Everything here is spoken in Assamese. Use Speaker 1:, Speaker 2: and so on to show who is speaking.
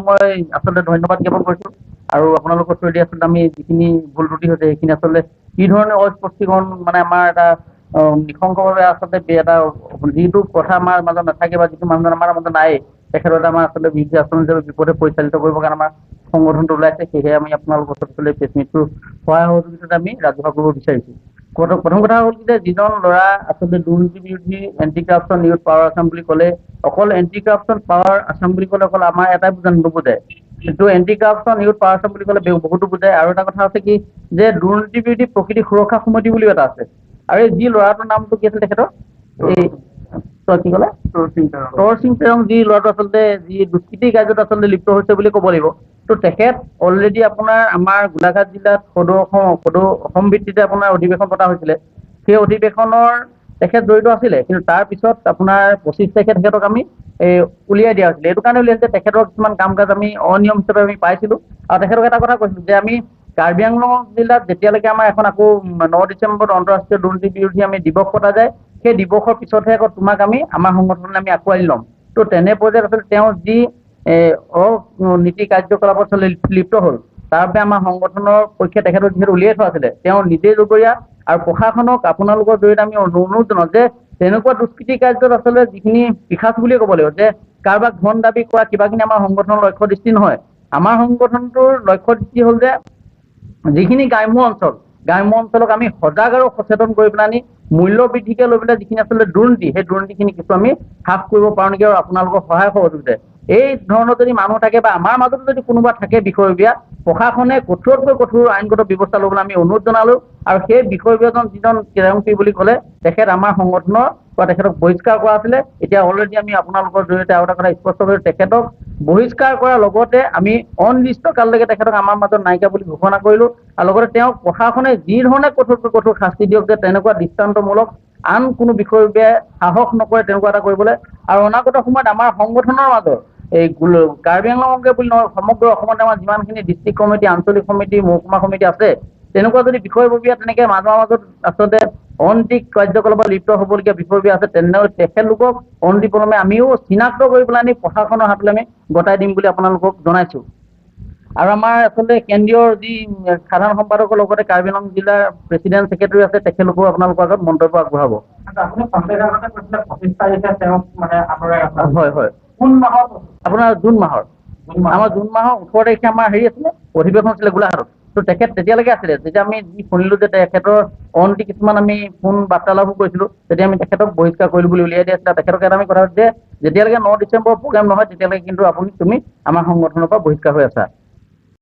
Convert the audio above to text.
Speaker 1: মই আচলতে ধন্যবাদ জ্ঞাপন কৰিছোঁ। আৰু আপোনালোকৰ থ্ৰুৱেদি আচলতে আমি যিখিনি ভুল ত্ৰুটি হৈছে, সেইখিনি আচলতে কি ধৰণে অস্পষ্টীকৰণ, মানে আমাৰ এটা নৃশংসভাৱে আচলতে এটা যিটো কথা আমাৰ মাজত নাথাকে বা যিটো মানুহজন আমাৰ মাজত নাই, তেখেতৰ এটা আমাৰ আচলতে বিৰোধী আচৰণ হিচাপে বিপদে পৰিচালিত কৰিবৰ কাৰণে আমাৰ সংগঠনটো ওলাইছে। সেয়েহে আমি আপোনালোকৰ ওচৰত আচলতে প্ৰেছ মিটটোৰ সহায় সহযোগিতাত আমি ৰাজহুৱা কৰিব বিচাৰিছোঁ। প্ৰথম কথা হ'ল কি যে যিজন ল'ৰা আচলতে দুৰ্নীতি বিৰোধী anti corruption youth power Assam বুলি ক'লে, অকল এণ্টি কাৰাপশ্যন পাৱাৰ আছাম বুলি ক'লে অকল আমাৰ এটাই বুজা নুবুজায়, কিন্তু anti corruption youth power Assam বুলি ক'লে বহুতো বুজায়। আৰু এটা কথা আছে কি যে দুৰ্নীতি বিৰোধী প্ৰকৃতি সুৰক্ষা সমিতি বুলিও এটা আছে। আৰু এই যি ল'ৰাটোৰ নামটো কি আছিল তেখেতৰ, এই তই কি ক'লে, তৰ সিং তেৰং, যি ল'ৰাটো আচলতে যি দুষ্কৃতি কাৰ্যত আচলতে লিপ্ত হৈছে বুলি ক'ব লাগিব। ত' তেখেত অলৰেডি আপোনাৰ আমাৰ গোলাঘাট জিলাত সদৌ অসম ভিত্তিতে আপোনাৰ অধিৱেশন পতা হৈছিলে। সেই অধিৱেশনৰ তেখেত জড়িত আছিলে, কিন্তু তাৰপিছত আপোনাৰ 25 তাৰিখে তেখেতক আমি এই উলিয়াই দিয়া হৈছিলে। এইটো কাৰণে উলিয়াইছে, তেখেতৰ কিছুমান কাম কাজ আমি অনিয়ম হিচাপে আমি পাইছিলোঁ। আৰু তেখেতক এটা কথা কৈছিলোঁ যে আমি কাৰ্বি আংলং জিলাত যেতিয়ালৈকে আমাৰ এখন আকৌ 9 ডিচেম্বৰত আন্তঃৰাষ্ট্ৰীয় দুৰ্নীতি বিৰোধী আমি দিৱস পতা যায়, সেই দিৱসৰ পিছতহে আকৌ তোমাক আমি আমাৰ সংগঠনলৈ আমি আঁকোৱালি ল'ম। ত' তেনে পৰ্যায়ত আচলতে তেওঁ যি অনীতি কাৰ্যকলাপত আচলতে লিপ্ত হ'ল, তাৰ বাবে আমাৰ সংগঠনৰ পক্ষে তেখেতক যিহেতু উলিয়াই থোৱা আছিলে, তেওঁ নিজেই জগৰীয়া। আৰু প্ৰশাসনক আপোনালোকৰ জৰিয়তে আমি অনুৰোধ জনাওঁ যে তেনেকুৱা দুষ্কৃতি কাৰ্যত আচলতে যিখিনি পিশাচ বুলিয়ে ক'ব লাগিব, যে কাৰোবাক ধন দাবী কৰা কিবাখিনি আমাৰ সংগঠনৰ লক্ষ্য দৃষ্টি নহয়। আমাৰ সংগঠনটোৰ লক্ষ্য দৃষ্টি হ'ল যে যিখিনি গ্ৰাম্য অঞ্চল, গ্ৰাম্য অঞ্চলক আমি সজাগ আৰু সচেতন কৰি পেলাই আনি মূল্য বৃদ্ধিকে লৈ পেলাই যিখিনি আচলতে দুৰ্নীতি, সেই দুৰ্নীতিখিনি কিছু আমি হ্ৰাস কৰিব পাৰোঁ নেকি। আৰু আপোনালোকৰ সহায় সহযোগিতাৰে এই ধৰণৰ যদি মানুহ থাকে বা আমাৰ মাজতো যদি কোনোবা থাকে বিষয়ববীয়া, প্ৰশাসনে কঠোৰতকৈ কঠোৰ আইনগত ব্যৱস্থা ল'বলৈ আমি অনুৰোধ জনালোঁ। আৰু সেই বিষয়ববীয়াজন যিজন কেৰাংপি বুলি ক'লে, তেখেত আমাৰ সংগঠনৰ পৰা তেখেতক বহিষ্কাৰ কৰা আছিলে। এতিয়া অলৰেডি আমি আপোনালোকৰ জৰিয়তে আৰু এটা কথা স্পষ্ট কৰি, তেখেতক বহিষ্কাৰ কৰাৰ লগতে আমি অনিৰ্দিষ্ট কাললৈকে তেখেতক আমাৰ মাজত নাইকিয়া বুলি ঘোষণা কৰিলোঁ। আৰু লগতে তেওঁক প্ৰশাসনে যি ধৰণে কঠোৰতকৈ কঠোৰ শাস্তি দিয়ক, যে তেনেকুৱা দৃষ্টান্তমূলক আন কোনো বিষয়ববীয়াই সাহস নকৰে তেনেকুৱা এটা কৰিবলৈ। আৰু অনাগত সময়ত আমাৰ সংগঠনৰ মাজত এই কাৰ্বি আংলঙকে বুলি নহয়, সমগ্ৰ অসমতে আমাৰ যিমানখিনি ডিষ্ট্ৰিক্ট কমিটি, আঞ্চলিক সমিতি, মহকুমা সমিতি আছে, তেনেকুৱা যদি বিষয়ববীয়া তেনেকে মাজৰ মাজত আচলতে অনৈতিক কাৰ্যকলাপত লিপ্ত হ'বলগীয়া বিষয়ববীয়া আছে, তেনেহ'লে তেখেতলোকক অনতিপলমে আমিও চিনাক্ত কৰি পেলাই আনি প্ৰশাসনৰ হাতলৈ আমি গতাই দিম বুলি আপোনালোকক জনাইছোঁ। আৰু আমাৰ আচলতে কেন্দ্ৰীয় যি সাধাৰণ সম্পাদকৰ লগতে কাৰ্বি আংলং জিলাৰ প্ৰেচিডেণ্ট ছেক্ৰেটাৰী আছে, তেখেতলোকেও আপোনালোকৰ আগত মন্তব্য আগবঢ়াব।
Speaker 2: আপুনি খন্তেক আগতে কৈছিলে 25 তাৰিখে তেওঁক মানে আঁতৰাই ৰখা।
Speaker 1: হয়।
Speaker 2: কোন মাহত?
Speaker 1: আপোনাৰ জুন মাহৰ।
Speaker 2: জুন মাহৰ।
Speaker 1: আমাৰ জুন মাহৰ 18 তাৰিখে আমাৰ হেৰি আছিলে, অধিৱেশন আছিলে গোলাঘাটত। ত' তেখেত তেতিয়ালৈকে আছিলে। যেতিয়া আমি যি শুনিলোঁ যে তেখেতৰ অনতি কিছুমান আমি ফোন বাৰ্তালাপো কৰিছিলোঁ, তেতিয়া আমি তেখেতক বহিষ্কাৰ কৰিলোঁ বুলি উলিয়াই দিয়া আছিলে। তেখেতক এটা আমি কথা যে যেতিয়ালৈকে 9 ডিচেম্বৰ প্ৰগ্ৰেম নহয়, তেতিয়ালৈকে কিন্তু আপুনি তুমি আমাৰ সংগঠনৰ পৰা বহিষ্কাৰ হৈ আছা।